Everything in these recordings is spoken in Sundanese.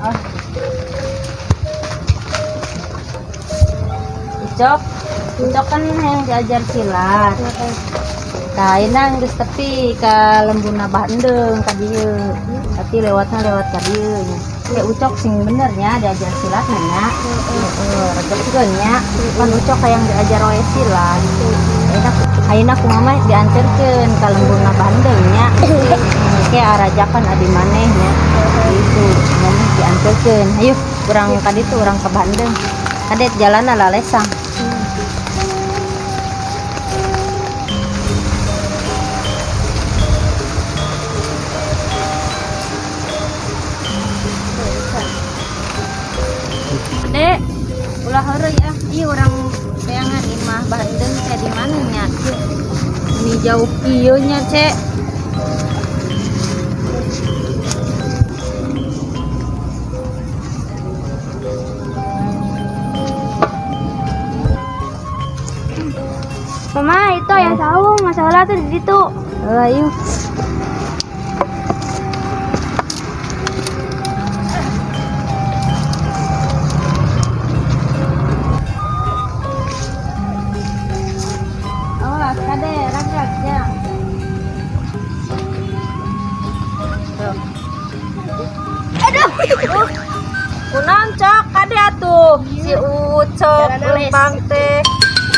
Oh. Ucok, Ucok kan yang diajar silat. Tah, ayeuna geus tepi ka lemburna Bandeng ka dieu. Tapi lewatna lewat ka dieu nya. Kayak Ucok sing bener nya diajar silat nya. Heeh, rejepkeun nya. Pan Ucok hayang diajar wae silat. Ayeuna ayeuna ku mama dianterkeun ka lemburna Bandeng nya. Kayak arajakan adi maneh nya. Gitu, mama dianterkeun. Ayo, urang ka ditu, urang ka Bandeng. Kadet jalanna lalesang. Dek, ulah heureuy ah. Ieu urang peangan imah Bandeng teh di mana nya? Ini jauh kieu nya, Cek. Mama, itu ayah saung, masalah tuh di situ. Oh, ayo. Awas, kade, ragak, ya. Tuh. Aduh. Kunaon, Cok? Kade atuh. Si Ucok lempang teh.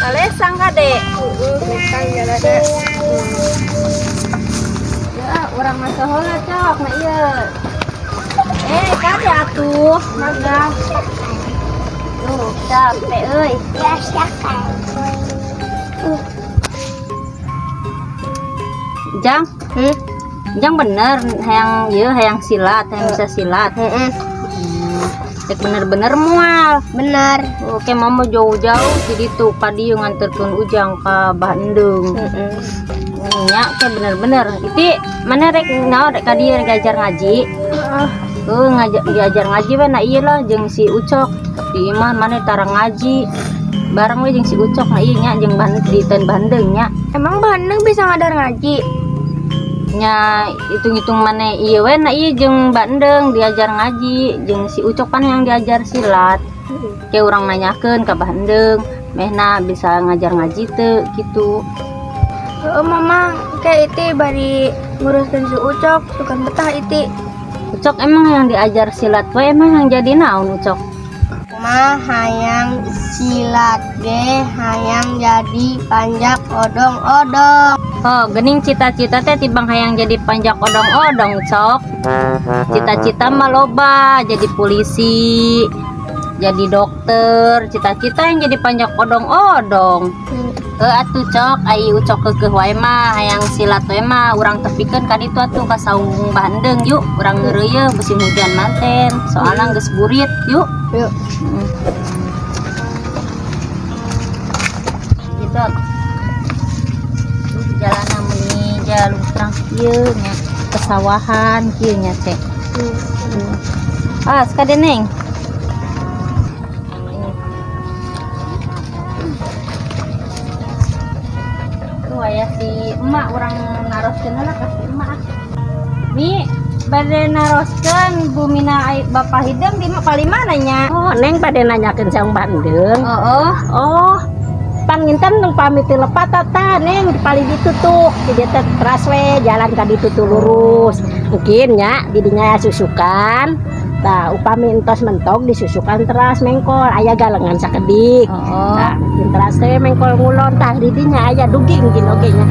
Kalesang kade. Ya, urang masuk heula, Cok. Nah, iya. Eh, kade atuh, magang. Tuh, capek euy. Ya, siapa? Jang, Jang bener hayang ieu hayang silat, hayang bisa silat. Heeh. Cek bener-bener moal. Benar. Oke, mama jauh-jauh jadi tuh ka dieu nganterkeun Ujang ka Bandung. Heeh. Nya ke bener-bener. Iti mana rek naon rek ka dieu rek ngajar ngaji? Heeh. Ngajar diajar ngaji we na ieu lah jeung si Ucok. Di imah mana tara ngaji. Bareng we jeung si Ucok na ieu nya jeung ban di ten Bandeng nya. Emang Bandeng bisa ngadar ngaji? Nya hitung-hitung mana ieu we na ieu jeung Bandeng diajar ngaji jeung si Ucok pan yang diajar silat. Kayak urang nanyakeun ka Bandeng, mehna bisa ngajar ngaji teu gitu. Heeh, Mama, kayak iti bari nguruskeun si Ucok, sukan betah iti. Ucok emang yang diajar silat we emang yang jadi naon Ucok? Ma hayang silat ge hayang jadi panjak odong-odong. Oh, gening cita-cita teh tibang hayang jadi panjak odong-odong, Cok. Cita-cita mah loba, jadi polisi, jadi dokter, cita-cita yang jadi panjak odong-odong. Atuh Cok, ai Ucok keukeuh wae mah hayang silat wae mah urang tepikeun ka ditu atuh ka saung Bandeng yuk, urang ngeureuyeuh musim hujan manten, soalna geus burit, yuk. Yuk. Gitu. Jalan meni jalur kieu nya pesawahan kieu nya cek. Ah, sekade Neng. Tuh aya si emak urang naroskeun lah ka si emak. Mi, bade naroskeun bumina ai Bapak Hideng di palih mana nya? Oh, Neng bade nanyakeun saung Bandeng. Oh, Oh, panginten nu pamit ti lepat tata Neng di palih ditu tuh. Di dieu teh teras we jalan ka ditu tuh lurus. Mungkin nya di dinya susukan. Tah, upami entos mentok disusukan teras mengkol aya galengan sakedik. Oh. Tah, mungkin teras teh mengkol ngulon tah di dinya aya dugi mungkin oge nya.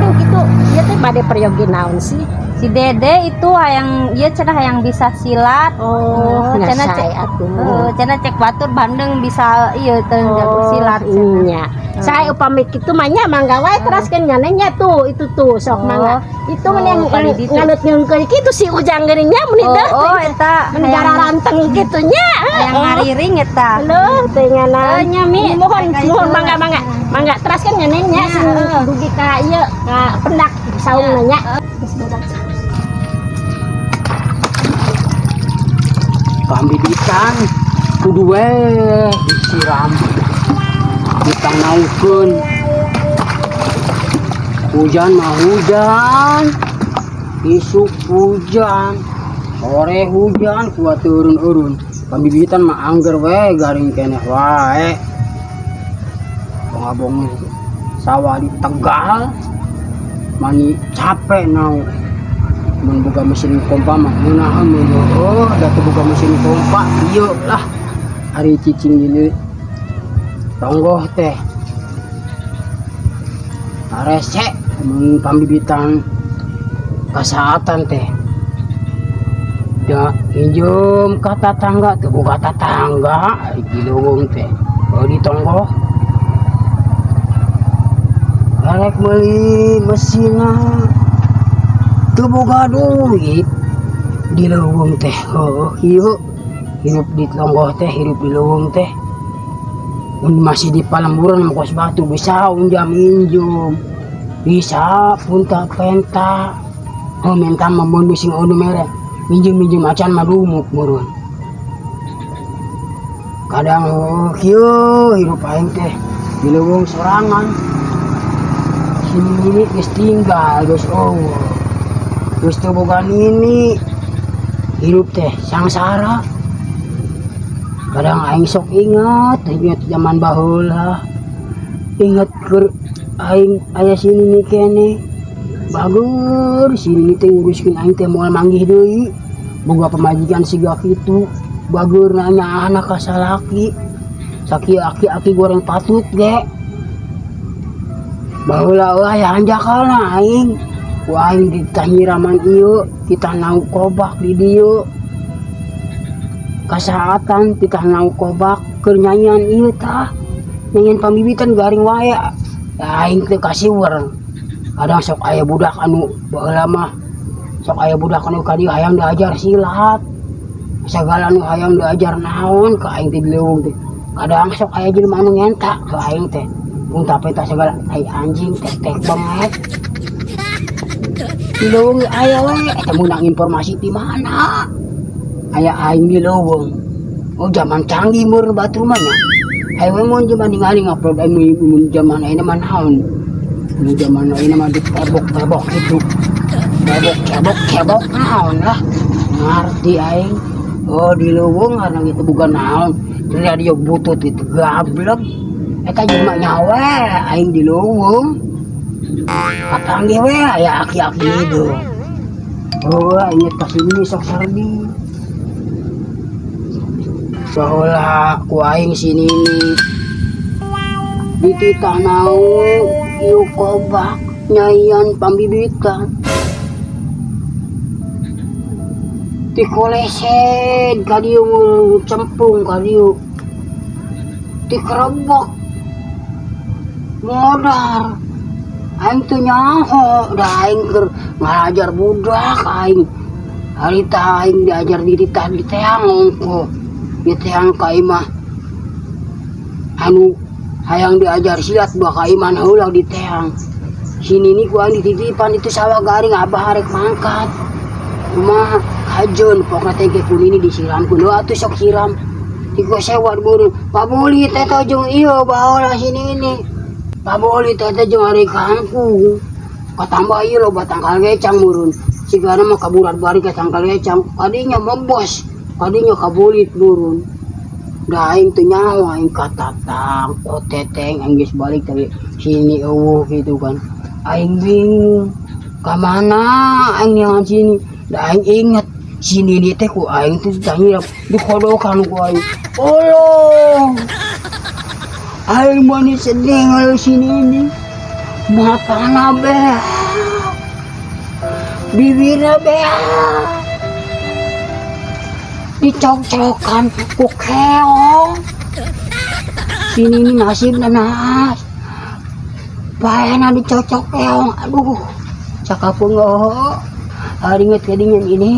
Neng kitu ieu teh bade peryogi naon sih? Si Dede itu hayang ieu cenah hayang bisa silat. Oh, cenah cek ngasai atuh. Cenah cek batur Bandeng bisa ieu teh jago silat cenah. Iya. Saya upami kitu mah nya mangga wae teraskeun nya Neng nya tuh itu tuh sok Oh. mangga. Itu Oh, mun yang paling ditu. nganut ngeungkeul kitu si Ujang geuning nya mun Oh, teh. oh eta Mun garanteng kitu nya. hayang ngariring eta. Halo, teh nganan. Oh, nya, Mi. Mohon Kayak mohon itu. mangga mangga. Mangga teraskeun nya Neng nya Ya, sing heeh. dugi ka ieu ka pendak saungna nya. Geus beres. Pambibitan kudu we disiram ditanaukeun hujan mah hujan isuk hujan. Sore hujan kuat turun-urun. Pambibitan mah angger we garing keneh wae. Bongabong sawah di Tegal mani capek nau. Mun boga mesin pompa mah ngeunaheun, mun oh da teu boga mesin pompa ieu lah ari cicing di tonggoh teh rese mun pambibitan kasaatan teh da injem ka tatangga, teu boga tatangga ari di leuweung teh. Oh, di tonggoh arek meuli mesinna teu boga duit di leuweung teh. Heuh, ieu hirup di tonggoh teh, hirup di leuweung teh. Mun masih di palemburan mah kos batu bisa unjam injum, bisa punta penta. Oh, minta mah mun sing anu mere minjem minjem acan mah dumuk meureun kadang. Oh, kieu hirup aing teh di leuweung sorangan. Si nini geus tinggal, geus, oh, geus teu boga nini, hirup teh sangsara. Kadang aing sok inget inget zaman baheula, inget keur aing aya si nini keneh. Bager si nini teh nguruskeun aing teh, moal manggih deui boga pamajikan siga kitu. Bager nanya anak ka salaki sakieu, aki-aki goreng patut ge. Baheula euy aya hanjakalna aing ku aing ditanyiraman ieu, kita nau kobak di dieu kasaatan, titah nau kobak keur nyanyian ieu tah, nyanyian pambibitan garing wae. Aing teh kasiwer. Kadang sok aya budak anu baheula mah, sok aya budak anu ka dieu hayang diajar silat sagala, anu hayang diajar naon ka aing teh di leuweung teh. Kadang sok aya jelema anu ngenta ka aing teh, punta penta segala, tai anjing tek tek banget di leuweung ge aya we. Eta meunang informasi di mana aya aing di leuweung? Oh, zaman canggih meureun batur mah nya. Ayo we mun zaman ningali ngupload aing mun zaman ayeuna mah naon. Mun zaman ayeuna mah ditebok-tebok gitu, cebok cebok cebok naon lah, ngarti aing. Oh, di leuweung karena gitu bukan naon, radio butut itu gablek eta jelema nyawe aing di leuweung kapanggih we aya aki-aki itu. Oh, inget pas ini sok sardi baheula ku aing si nini dititah nau ieu kobak nyaian pambibitan, dikoleset ka dieu, cempung ka dieu, dikerebek modar. Aing teu nyaho da aing keur ngalajar budak. Aing harita aing diajar di ditah di teang ongkoh, di teang ka imah anu hayang diajar silat dua ka iman heula di teang. Si nini ku aing dititipan itu sawah garing, abah arek mangkat kumaha kajeun pokna teh ku nini disiram ku atuh sok siram dikosewat beureum pabuli teh teh jeung ieu. Baheula si nini pabuli teh teh jeung ari kangkung katambah ieu loba tangkal gecang meureun, sigana mah kaburat bari ka tangkal gecang kadinya mebos kadinya kabulit meureun. Da aing teu nyaho, aing katatang koteteng, aing geus balik tapi sini eueuh gitu kan. Aing bingung ka mana aing neangan sini. Da aing inget si nini teh ku aing teh ditanyirap, dikodokan ku aing. Allah, aing mah sedih kalau si nini matana beak, bibirna beak, dicok-cokan ku keong. Si nini nasibna naas paena dicocok keong. Aduh, cakapun oh hari inget kadinya ini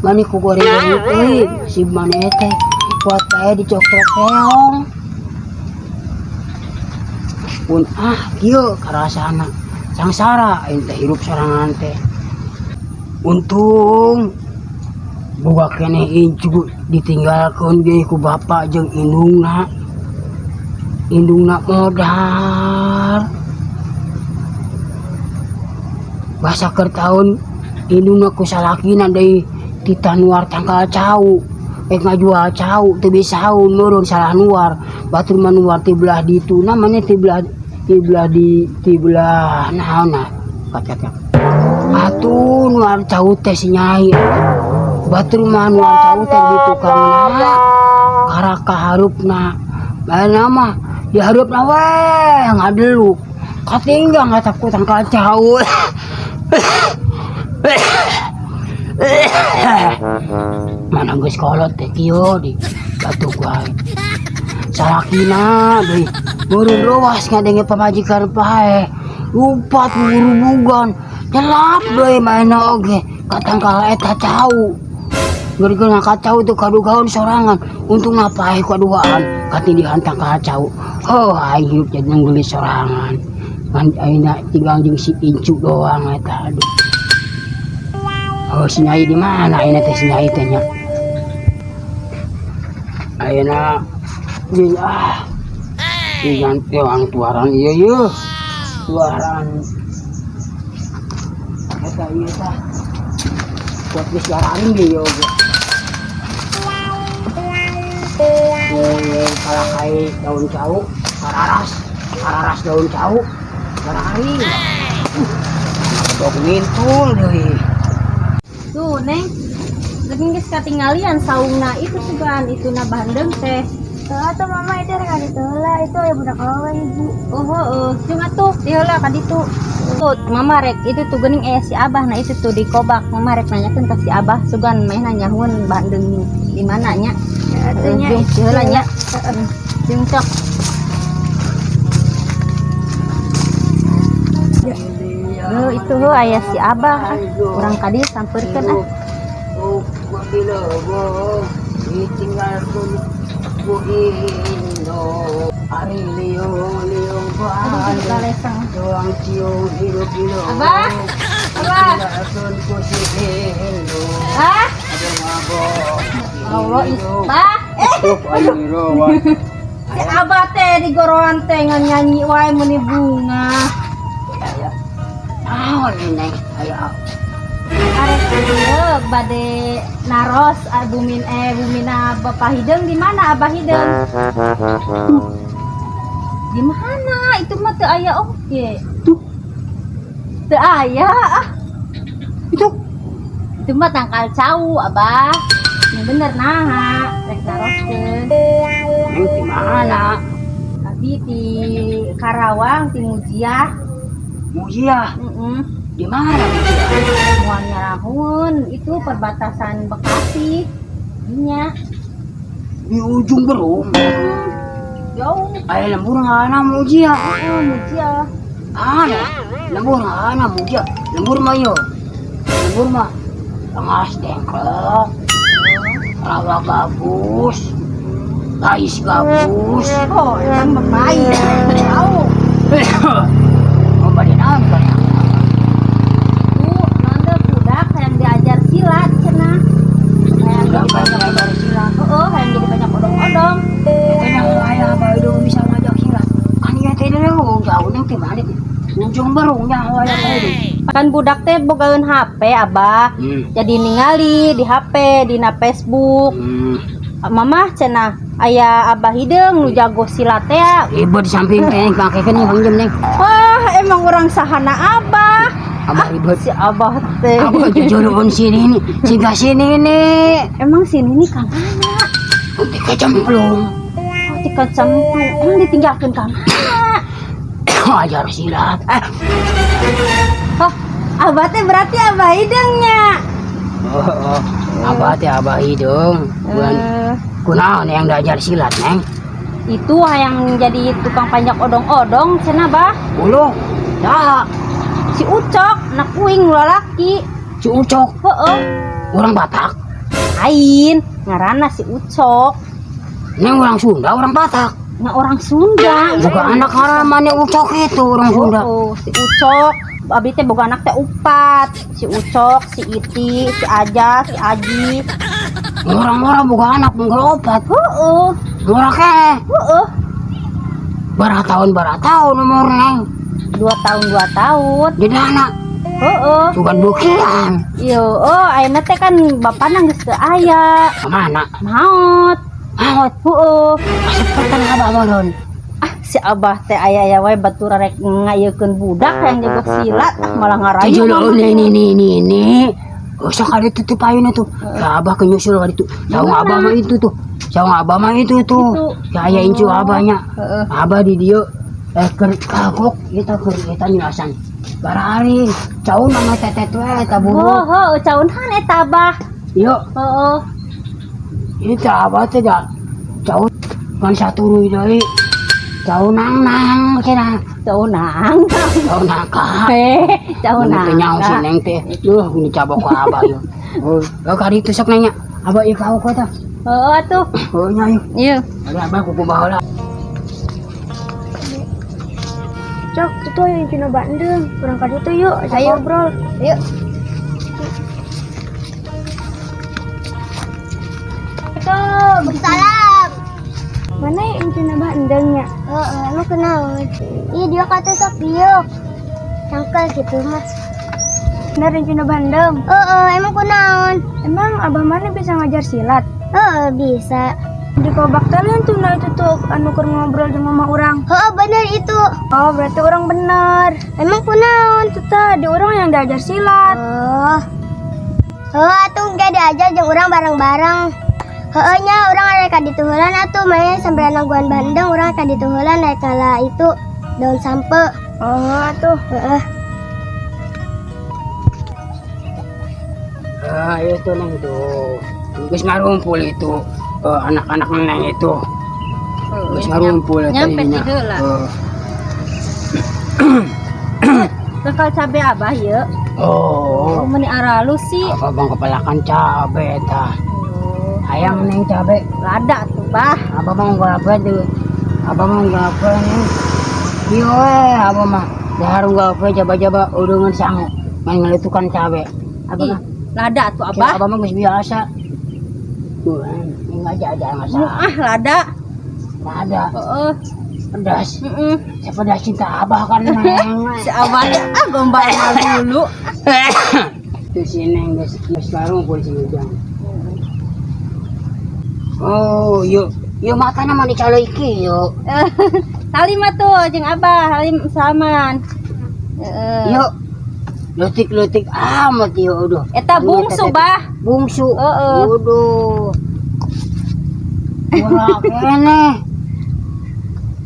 mani ku goreng euy, nasib maneh teh kuat pae dicocok keong pun. Ah, kieu karasana sangsara aing teh hirup sorangan teh. Untung boga keneh incu, ditinggalkeun ge ku bapak jeung indungna, indungna modar basa keur taun indungna ku salakina deui. Titah nuar tangkal cau. Rek ngajual cau teu bisa meureun salah nuar. Batur mah nuar ti belah ditu namanya ti belah di ti belah naon nah. Kat kat. Atuh nuar cau teh si Nyai. Batur mah nuar cau teh di tukangna. Karak ka hareupna. Bae mah di hareupna we ngadeluk. Katinggang atap ku tangkal cau. Mana geus kolot teh kieu di batuk wae. Salakina deui beureum leuwas ngadenge pamajikan pae. Lupat burubugan. Nyelap deui maena oge ka tangkal eta cau. Geurgeun ngangkat cau teu kadugaun sorangan. Untungna paeh kaduaan katindihan tangkal cau. Oh, aing hirup jadi nunggulis sorangan. Ngan ayeuna tinggal jeung si Incu doang eta aduh. Oh, si Nyai di mana ayeuna teh si Nyai teh nya? Ayeuna jeung ah. Diganti orang tuaran ieu yeuh. Tuaran. Eta ieu tah. Buat geus gararing ge ieu oge. Kalakai daun cau, kararas, kararas daun cau, gararing. Dog mintul deui. Tuh, Neng. Lagi geus katinggalian saungna itu sugan itu na bandeng teh. Tuh atuh mama itu rek ka ditu heula itu aya budak awewe ibu. Oh heeh, jeung atuh di heula ka ditu. Tuh, mama rek itu tuh geuning aya si Abah, nah itu tuh di kobak. Mama rek nanyakeun ka si Abah sugan manehna nyahueun bandeng di mana nya. Ya atuh nya. Jeung di heula nya. Jeung cok. Heuh, itu heuh aya si Abah. Ah. Urang ka dieu sampeurkeun ah. Oh, ditinggalkeun ku Indo. Ari liung liung Aduh, doang cium hidup hidup. Abah, Abah. Ditinggalkeun ku si Indo. Hah? Aduh mabok. Allah, Bah. Tuh, ayo rawan. Si Abah teh di goroan teh ngan nyanyi wae meuni bunga. Aya. Naon ini, Neng? Aya. Arek ieu bade naros bumin bumina Bapak Hideung di mana Abah Hideung? Di mana? Itu mah teu aya oge. Tuh. Teu aya ah. Itu. Itu mah tangkal cau, Abah. Ini bener nah, rek naroskeun. Neng di mana? Abi di Karawang, di Mujiah. Mujiah? Heeh. Di mana Mujiah? Moal nyarahun, itu perbatasan Bekasi. Dinya. Di ujung berung. Jauh. Aya lembur ngana Mujiah. Oh, Mujiah. Ana, lembur ngana Mujiah. Lembur mah yo. Lembur mah Rengas dengklok. Rawa gabus. Pais gabus. Oh, eta mah pais. Jauh. Oh, bade naon kan? Tuh, nanda budak yang diajar silat cenah. Hayang Budak jadi banyak hayang diajar silat. Heeh, hayang jadi banyak odong-odong. Eta yang aya apa itu bisa ngajak silat. Kan ieu teh deui jauh neng teh mana teh? Ujung berung nya aya apa itu. Kan budak teh bogaeun HP, Abah. Jadi ningali di HP, dina Facebook. Mamah cenah aya Abah Hideung nu jago silat teh. Ibu di samping teh kakekeun ieu pangjam neng. Wah, emang urang sahana Abah. Abah ribet. Si Abah teh. Abah jujurun sini ini, siga sini ini. Emang sini nih ka mana? Ti kecemplung. Oh, ti kecemplung. Emang ditinggalkeun ka mana? Ajar silat. Oh, Abah teh berarti Abah Hideungnya. Oh, oh. Abah teh Abah Hideung. Bukan kunaon yang diajar silat, Neng? Itu yang jadi tukang panjak odong-odong cenah, Bah. Uluh. Dah. Si Ucok, anak uing lalaki. Si Ucok? Heeh. Orang Batak? Lain, ngaranna si Ucok. Neng orang Sunda, orang Batak. Nggak orang Sunda. Bukan anak haramannya Ucok itu orang Sunda. Oh, si Ucok. Abi teh boga anak teh upat. Si Ucok, si Iti, si Aja, si Aji. Orang-orang boga anak boga opat. Heeh. Murah kene. Heeh. Bara tahun umur neng. 2 tahun, 2 tahun. Jadi anak. Heeh. Sugan beukian. Iya, oh ayeuna teh kan bapana geus teu aya. Kemana? Maot. Maot. Heeh. Kasepetan abah meureun. Ah, si abah teh aya-aya wae batur rek ngayekeun budak yang jago silat, ah, malah ngarayu. Tujuh ini ini ini ini ini. Oh, sekali itu tuh payun itu. Ya abah kenyusul kali itu. Saung abah mah itu tuh. Saung abah mah itu tuh. Itu. Ya aya incu abahnya. Heeh. Abah di dieu keur kagok kita keur eta nyulasan. Bararing. Caun mah tetet we eta Oh, buru. oh, caunhan eta abah. Yuk, Heeh. itu abah teh da. Caun kan satu deui. Caun nang nang cenah. Caunang. Caun nangka. Eh, caunang. Teu nyaho si Neng teh. Duh, ini cabok ku abah yeuh. Oh, kali itu sok nanya. Abah ieu kau kota. Heeh atuh. Oh, nya ieu. Iya. Ada abah kuku baheula. Cok, itu yang Cina Bandung. Kurang ka ditu yuk, ajak Ayo. ngobrol. Yuk. Salam. Mana yang Cina Bandungnya? Heeh, emang kenal. Iya dia kata sok biuk. Cangkel gitu mah. Bener yang Cina Bandung. Heeh, emang kunaon? Emang abah mana bisa ngajar silat? Heeh, bisa. Di kobak kalian tuh nah itu tuh anu keur ngobrol jeung mama urang. Heeh, bener itu. Oh, berarti orang bener. Emang kunaon? Itu tadi orang yang diajar silat. Oh. Heeh, atuh engke diajar jeung urang bareng-bareng. Heeh nya urang arek ka ditu heula atuh main sampai nangguan bandeng urang ka ditu heula naik kala itu daun sampe. Oh, atuh. Heeh. Ah, itu Neng tuh. Geus ngarumpul itu anak-anak Neng itu. Geus ngarumpul eta Nyampe dinya. ti heula. Eh, Bakal cabe abah ye. Oh, Oh, meni aralus sih. apa bang kepalakan cabe eta. Oh, Hayang Neng cabe. lada tuh bah. Abah mah unggal tuh. Abah mah unggal Neng. Ieu we abah mah. Dahar unggal jaba-jaba udeungeun sangu. Main ngalitukan cabe. Abah Ih, mah. lada tuh abah. Abah mah geus biasa. Tuh, ini aja aja masalah. Ah, lada. Ada Heeh. pedas. Heeh. Sepedas cinta abah kan Neng. Si abah teh ah gombal dulu. Itu si Neng geus geus ngarumpul si Ujang. Oh, yuk. Yuk matana mah dicaloiki yuk. Salim atuh jeung abah, salim salaman. Heeh. Yuk. Leutik-leutik amat yuk udah. Eta bungsu bah. Bungsu. Heeh. Waduh. Murah keneh.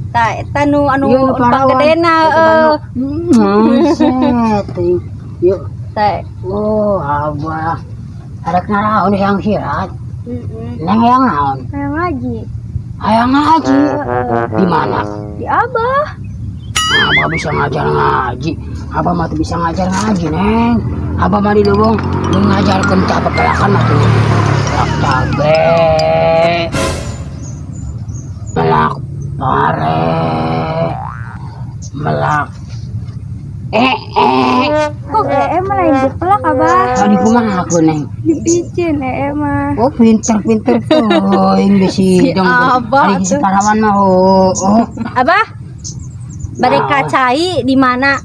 Tah eta nu anu Ieu nu parawan. panggedena heeh. Set. Yuk. Tah. Oh, abah. Arek naraon yang sirat. Heeh. Neng yang naon? Kayak ngaji. Hayang ngaji. Di mana? Di abah. Abah bisa ngajar ngaji. Abah mah tuh bisa ngajar ngaji, Neng. Abah mah di lubung nu ngajarkeun teh pepelakan mah tuh. Pelak cabe. Melak pare. Melak eh. Kok ee mah lain dipelak abah. Tadi kumaha aku, Neng? Dipicin ee mah. Oh, pinter-pinter tuh. Ini Si si Abah Ari si tuh. parawan mah oh. Oh. Abah. Bade kacai di mana?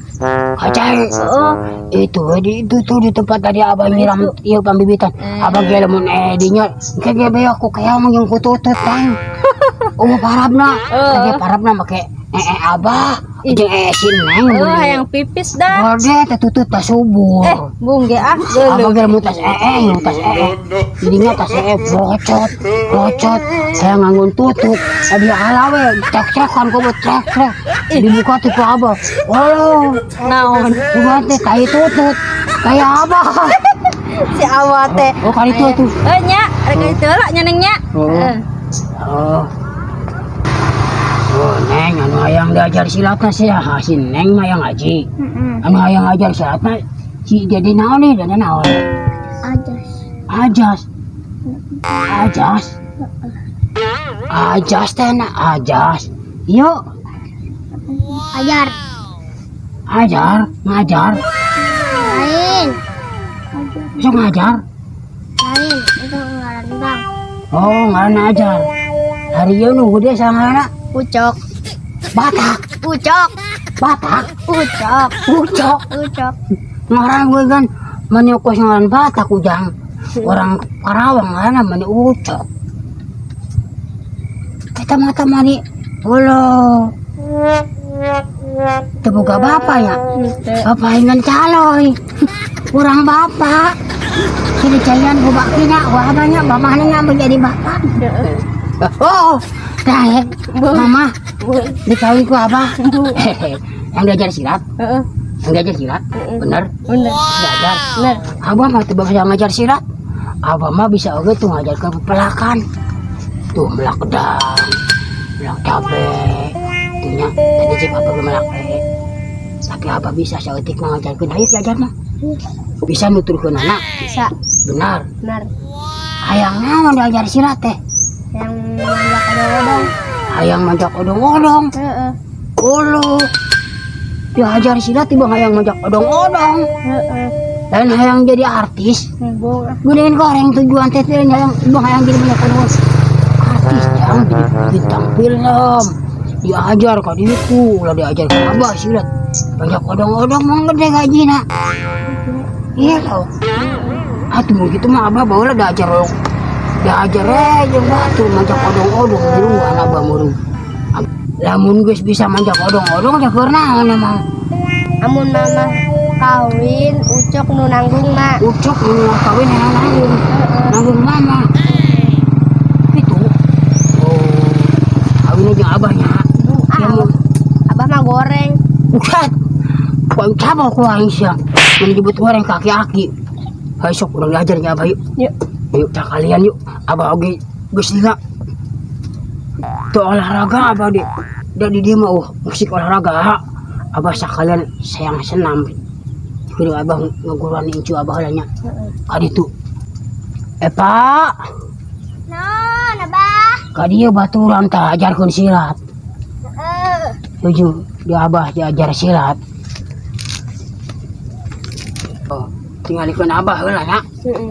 Kacai. Oh, Itu di itu tuh di tempat tadi abah nyiram iya pambibitan. Abah ge lamun dinya ke ge beok ku keong jeung kututut tang. Oh parabna. Heeh. Ge parabna make abah jeung si Neng. oh hayang pipis dah. Gede teh tutut teh subur. Eh, bung ge ah Abah geuleuh. ge lamun tas tas Jadinya tas bocot, bocot. Saya nganggun tutut. Adi ala we, cek-cekan ku trek trek. Dibuka tuh ku abah. Waduh, Naon? bukan teh tai tutut. Kayak abah. Si abah teh. Oh, kali itu tuh. Eh nya, rek ka ditu heula nya Neng nya. Oh. Heeh. Oh. Oh, Neng, anu hayang diajar silatna sih, ah, si Neng mah yang ngaji. Heeh. Anu hayang ngajar silatna si Dede naon nih, Dede naon? Ajas. Ajas. Ajas. Ajas teh na ajas. Yuk, Ajar. ajar, ngajar. Lain. Bisa ngajar? Lain. Itu ngaran bang. Oh, ngaran ajar. Hari ieu nu gede sangarana Ucok. Batak, Ucok. Batak, Ucok. Ucok. Ucok. Ngaran gue kan mani kos ngaran Batak ujang. Orang Karawang ngaranna mani Ucok. Eta mata mani bolo. Teu boga bapak ya. Bapak ingan caloy. Kurang bapak. Sini cayan ku bakina, wah banyak mamahnya menjadi bapak. Oh, daek, mama, dikawin ku abah. Yang diajar silat, yang diajar silat, bener, Bener. Diajar. Bener. Abah mah teu bisa ngajar silat. Abah mah bisa oge tuh ngajar ke pepelakan. Tuh melak gedang, melak cabe. Tuh nya, tadi cek abah melak. Tapi abah bisa saeutik mah ngajarkeun, ayo diajar mah. Bisa nuturkeun anak. Bisa. Benar. Benar. Hayang naon diajar silat teh? Yang manjak odong-odong. Hayang manjak odong-odong. Heeh. Ulu. Diajar silat tiba hayang manjak odong-odong. Heeh. Dan hayang jadi artis. Embung. Geuleuh goreng tujuan teh teh hayang tiba hayang jadi banyak odong. Artis jangan jadi bintang film. Diajar ka ditu, ulah diajar ka abah silat. Banyak odong-odong mah gede gajina. Iya loh. Atuh mun kitu mah abah baheula diajar diajar eh jeung batur manjak odong-odong duluan abah meureun. Lamun geus bisa manjak odong-odong teh keur naon emang? Amun mama kawin, Ucok nu nanggung na. Ucok nu kawin yang nanggung. Nanggung mama. Gitu. Oh. Kawin jeung abahnya. Ah, abah mah goreng. Bukan. Kau cabok ku aing sia. Menyebut goreng kaki-aki. Hayo sok urang diajar nya abah yuk. Yuk. Yuk tak kalian yuk. Abah oge geus lila. Tuh olahraga abah di. Da di dieu mah musik olahraga. Abah sakalian sayang senam. Kudu abah ngaguruan incu abah heula nya. Ka ditu. Eh Pak, Naon, abah? Ka dieu baturan tah ajarkeun silat. Heeh. Tuju di abah diajar silat. Oh, tinggalikeun abah heula nya. Heeh.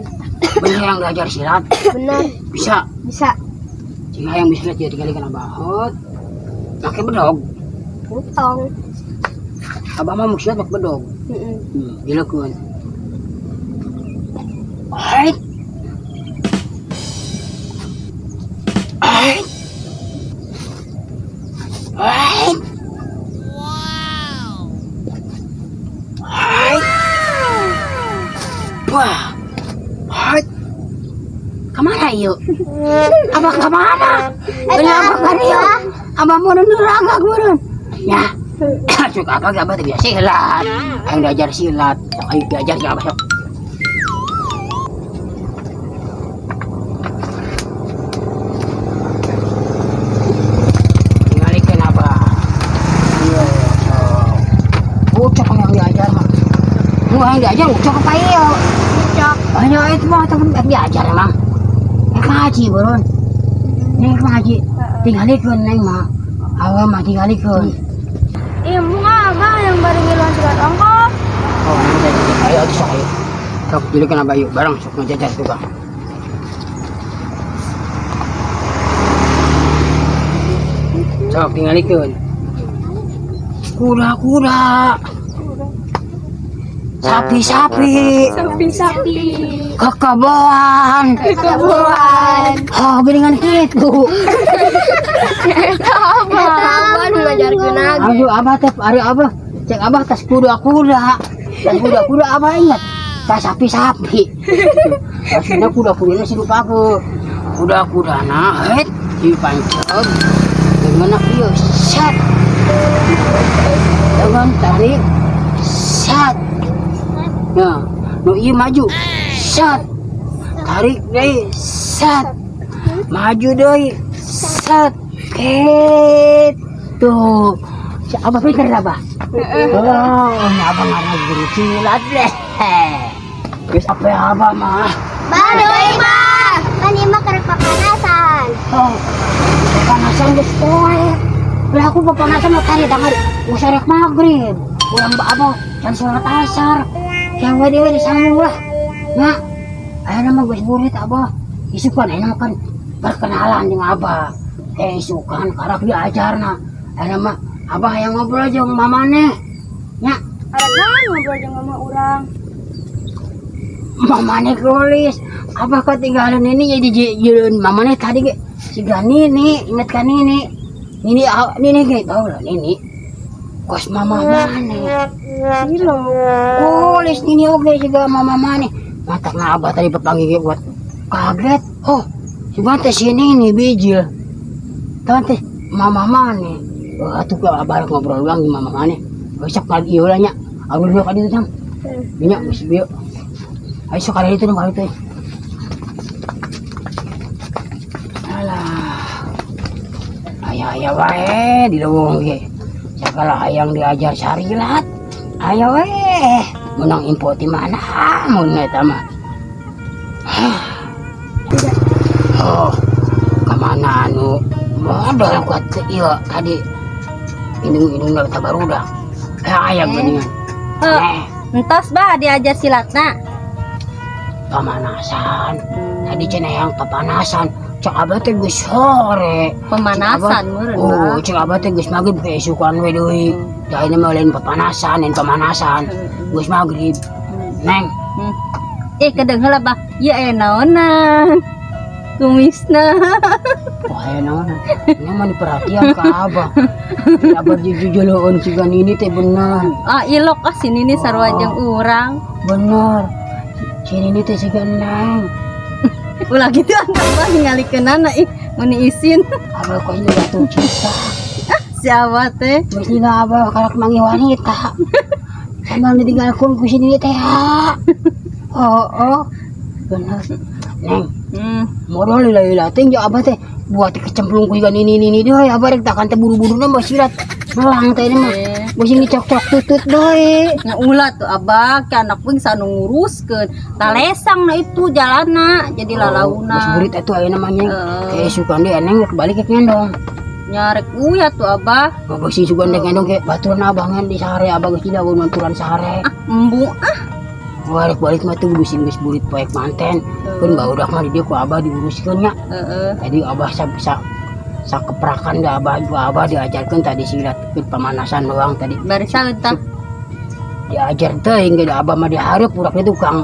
Bener yang diajar silat. Bener. Bisa. Bisa. Jika yang bisa dia tinggalikeun abah. Hot. Make bedog. Utong. Abah mah maksiat make bedog. Heeh. Dilekeun. Hai. Hai. Hai. Wow. Hai. Wah. Hai. Kemana yuk? Abah kemana? Ini abah kan yuk? Abah mau neraka meureun. Ya. Cuk abah ge abah teh biasa silat. Aing diajar silat. Sok ayo diajar ya abah sok. Tingalikeun abah. Iya, sok. Ucok yang diajar mah. Mu yang diajar ucok apa ieu? Ucok. Ayo itu mah temen diajar emang. Ngaji meureun. Neng ngaji. Tingalikeun neng mah. Awe mah tingalikeun. Ih, embung ah, abah yang baru ngiluan surat ongkoh. Oh, udah, udah. Ayo, ayo, sok, ayo. Sok, jilikan abah yuk, bareng sok ngejajar juga. Sok, tingalikeun. Kuda-kuda. Sapi-sapi. Sapi-sapi. Kekeboan. Kekeboan. Oh, geuningan kitu. Abah nu ngajarkeun ag. Aduh, abah teh ari abah. Cek abah tas kuda-kuda. Tas kuda-kuda abah ingat. Tas sapi-sapi. Maksudnya kuda-kudana si lupa aku. Kuda-kudana het dipancet. Gimana kieu? Set. Jangan tarik. Set. Nah, nu ieu maju. Set. Tarik deui. Set. Maju deui. Set. Gitu. Si abah pinter abah. Oh, ini abah nggak guru silat deh. Terus apa ya abah mah? Baduy mah. Kan ieu mah keur papanasan. Oh, papanasan geus poe. Lah aku papanasan mah tadi tangan usah rek maghrib. Urang ba abah can sholat asar. Yang we deui disambung lah. Nya, ayeuna mah geus burit abah. Isukan ayeuna mah kan perkenalan jeung abah. Isukan karak diajarna. Ayeuna mah abah yang ngobrol jeung mamaneh. Nya, Arek naon ngobrol jeung mama urang. Mama nih kulis. Abah ketinggalan ini jadi jelun mama nih tadi ge. Siga nini, inget kan nini. Nini ah, nini ge tahu lah nini. Kos mama mana? Silo. Kulis nini oge siga mama mana. Matak na abah tadi pepanggil ge buat kaget. Oh, siga teh sini nih bijil. Tahu teh mama mana? Wah, tuh ke abah ngobrol ulang mama mana. Besok kali iya lah nya. Aku dulu kali itu jam. Minyak geus bieu. Ayo sok kali itu dong kali itu. Alah. Aya-aya wae di leuweung ge. Sagala hayang diajar sarilat. Aya wae. Menang info di mana mun eta mah. Oh, kemana anu modal kuat ieu tadi indung-indung tabarudak. Eh aya geuningan. Heuh, Eh, entos bah diajar silatna. Pamanasan. Tadi cenah yang papanasan. Cek abah teh geus sore. Pemanasan meureun Oh, bah. Cek abah teh geus maghrib ke isukan we deui. Da ini mah lain papanasan, lain pamanasan. Geus maghrib. Neng, Eh, kedeung heula bah. Ieu aya naonan. Kumisna. Wah, aya naon? Ini mah diperhatian ka abah. Di abah jujulueun siga nini teh bener. Ah, ilok ah sini nih sarua jeung urang. Bener. Si nini teh siga neng. Ulah gitu anggap bah ningalikeunana ih mun isin. Abah kok ini jatuh cinta. Si abah teh. Geus lila abah karak manggih wanita. Sambil ditinggalkeun ku si nini teh. Ha. Oh. Bener. Neng, modal lila-lila teh jeung abah teh buat kecemplung ku ikan ini ini deui abah rek takkan teh buru-buru mah silat. Melang teh ini mah. Eh. Beusi ngicok-cok tutut deui. Nya ulah tuh abah ke anak pun sanu nguruskeun. Talesang na itu jalana jadi Geus lalauna. burit atuh aya namanya. Heeh. Kayak sugan deui neng rek balik ke ngendong. Nyarek uya tuh abah. Beusi sugan dek ngendong ke baturan abah ngan di sare abah geus tidak baturan sare. Ah, embung ah. Wah, rek balik mah tuh beusi geus burit poek manten. Keun barudak mah di dieu ku abah diuruskeun nya. Heeh. Tadi abah sa sa sakeprakan da abah ku abah diajarkeun tadi silat ke pemanasan doang tadi. Barisan tah. Diajar teuing ge da abah mah dihareup budak di tukang.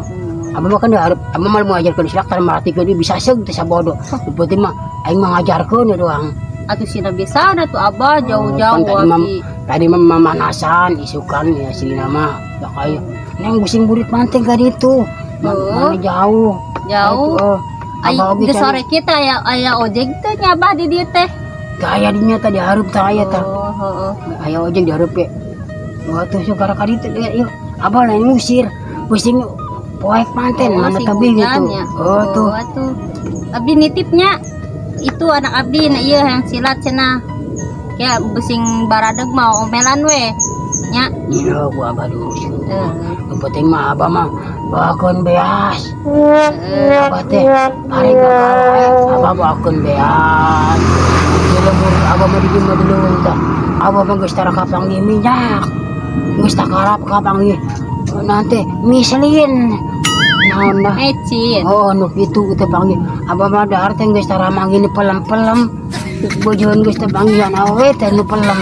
Abah mah kan dihareup, abah mah mau ngajarkeun silat karena merhatikeun dia bisa seug teh sabodo. Nu penting mah aing mah ngajarkeun ya doang. Atuh sina bisa da tuh abah jauh-jauh Kan tadi mah abi. Tadi mah mamanasan isukan ya sina mah da kaya neng busing burit manting ka ditu. Oh. Mana jauh. Jauh. Oh, Ai abah oge geus can sore kita aya aya ojek teh nya abah di dieu teh. Gaya dinya tadi hareup tah aya tah. Oh, heeh. Aya ojek dihareup ge. Wah tuh sugara ka ditu lihat yuk. Abah lain ngusir. Pusing poek manten Oh, mana sing tebing hujan gitu. ya. Oh tuh. Atuh. Abdi nitipnya itu anak abdi na ieu yang silat cenah. Kayak besing baradeg mau omelan we. Nya. Iya, gua abah diuruskeun. Heeh. Yang penting mah abah mah bawakeun beas. Heeh. Abah teh pare gagal wae, abah bawakeun beas. Di lembur abah mah di dieu mah di leuweung tah. Abah mah geus tara kapanggih minyak. Geus takarap kapanggih nanti Michelin. Naon dah. Mecin. Oh, nu kitu teh panggih. Abah mah dahar teh geus tara manggih nu pelem-pelem. Bojoan geus teh panggihan awe teh nu pelem.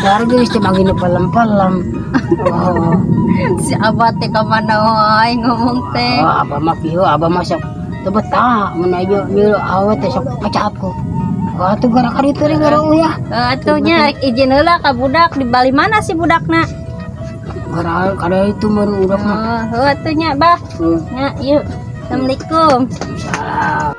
Dahar geus teh manggih nu pelem-pelem. Oh. Si abah teh ka mana wae ngomong teh. Oh, abah mah kieu, abah mah sok teu betah mun aya ieu awe teh sok pacap ku. Wah, tuh gara kali itu gara uyah. Eh, atuh nya rek izin heula ka budak di Bali mana sih budakna? Gara kada itu meureun udah mah. Oh, heuh atuh nya bah. Nya yuk. Assalamualaikum. Salam.